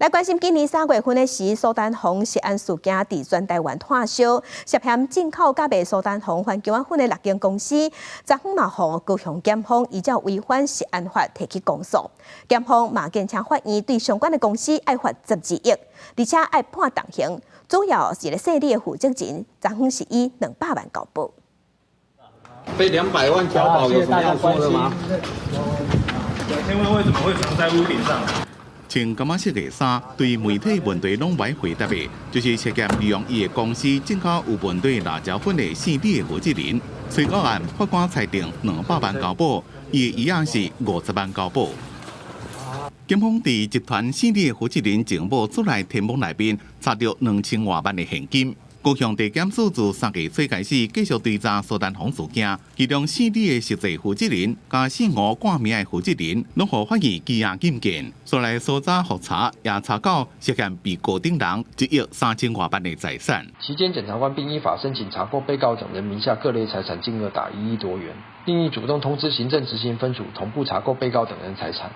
來關心今年3月份的時，蘇丹紅食安事件佇全台灣湠燒，涉嫌進口佮賣蘇丹紅環球粉的六間公司，昨昏嘛予高雄檢方依照違反食安法提起公訴。檢方嘛建請法院對相關的公司愛罰12億，而且愛判重刑。主要是個姓李的負責人，昨昏是以200萬交保。被200萬交保有什麼要說的嗎？請問為什麼會藏在屋頂上？穿柑仔色的衫，對媒體問題攏袂回答的，就是涉嫌利用伊的公司進口有問題辣椒粉的姓李的負責人。催告案法官裁定兩百萬交保，伊的椅仔是50萬交保。檢方佇集團姓李的負責人情某厝內天網內面查著2000外萬的現金。高雄地檢署自3月初開始繼續追查蘇丹紅事件，其中姓李的實際負責人佮姓吳掛名的負責人，攏予法院羈押禁見。所來搜查複查，也查到涉嫌被告等人1億3000外萬的財產。期間，檢察官並依法申請查扣被告等人名下各類財產金額達1億多元，另亦主動通知行政執行分署同步查扣被告等人財產，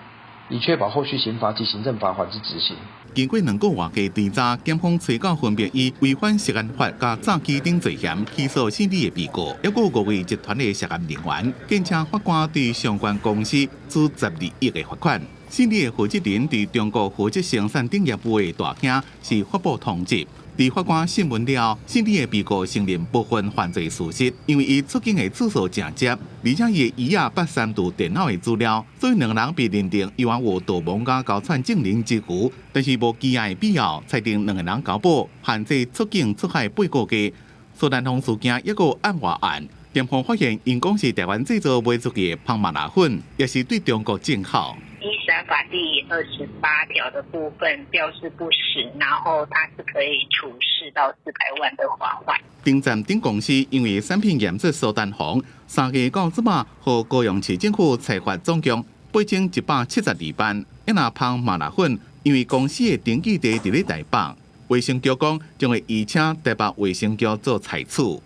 以確保後續刑罰及行政罰鍰之執行。經過2個外的追查，檢方催告分別以違反食安法佮詐欺等罪嫌起訴姓李的被告，抑閣有五位集團的涉案人員，建請法官對相關公司處12億的罰款。姓李的負責人佇中國負責生產等業務的大兄是發布通緝。佇法官審問了後，姓李的被告承認部分犯罪事實，因為伊出境的次數誠濟，而且伊的姨仔捌刪除電腦的資料，所以兩人被認定猶有盜墓佮勾串證人之虞，但是無羈押的必要，裁定兩個人交保，限制出境出海八個月。蘇丹紅事件抑閣有案外案，檢方發現𪜶公司台灣製造賣出去的芳麻辣粉，也是對中國進口。依食安法第28條的部分標示不實，然後它是可以處4到400萬的罰款。頂站頂公司因為產品驗出蘇丹紅，3月到這馬，予高雄市政府裁罰總共8172萬。抑若芳麻辣粉，因為公司的登記地佇咧台北，衛生局講將會移請台北衛生局做採取。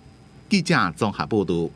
記者綜合報導。